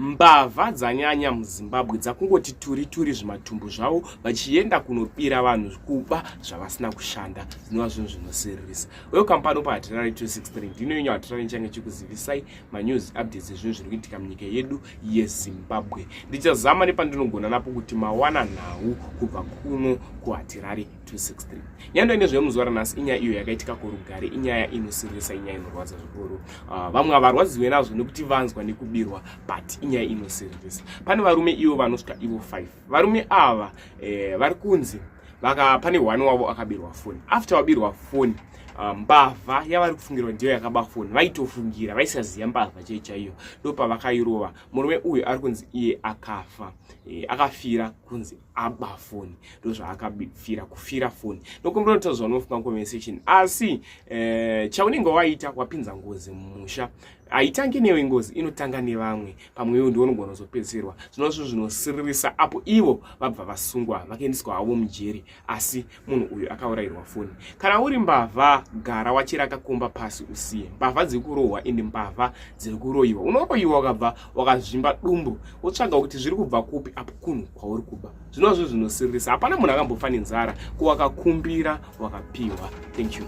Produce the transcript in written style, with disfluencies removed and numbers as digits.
Mbavha dzanyanya muZimbabwe dzakungoti turi turi zvimatumbu zvavo vachienda kunobira vanhu kuba zvavasina kushanda zvinova zvinhu zvinosiririsa. Welcome pano paHatirari 263 ndino yenyu Hatirari nichange chikuzivisai manews updates ezvinhu zviri kuitika munyika yedu yeZimbabwe. Ndichazama nepandinogona napo kuti mawana nhau kubva kuno kuHatirari 263. Nyaya nezvemuzuva ranhasi inyaya iyo yakaitika kuRugare, inyaya inosiririsa, inyaya inorwadza zvikuru. Vamwe havarwadziwe nazvo nekuti vanzwa nekubirwa, but inyaya inosiririsa. Pane varume ivo vanosvika ivo 5. Varume ava vari kunzi vaka pane one wavo akabirwa foni. After wabirwa foni, mbavha yavari kufungirwa ndiyo yakaba foni. Vaitofungira, vaisaziva mbavha chai chaiyo, ndopavakairova. Murume uyu ari kunzi iye akafa, akafira kunzi aba foni, ndozvaakafira, kufira foni. Nokumbira kuti zvaunofunga comment section. Asi chaunenge waita, wapinza ngozi mumusha. Haitangi newe ngozi, inotanga nevamwe. Pamwe iwo ndiwo unogona kuzopedzerwa. Zvinova zvinhu zvinosiririsa apo ivo vabva vasungwa, vakaendeswa havo mujeri, asi munhu uyu akaurayirwa foni. Kana uri mbavha, gara wachera kakomba pasi usiye. Mbavha dziri kurohwa, ende mbavha dziri kuroyiwa. Unoroyiwa wakabva wakazvimba dumbu, wotsvaga kuti zviri kubva kupi apo kunhu kwauri kuba. Zvinova zvinhu zvinosiririsa. Hapana munhu akambofa nenzara, ko wakakumbira wakapiwa. Thank you.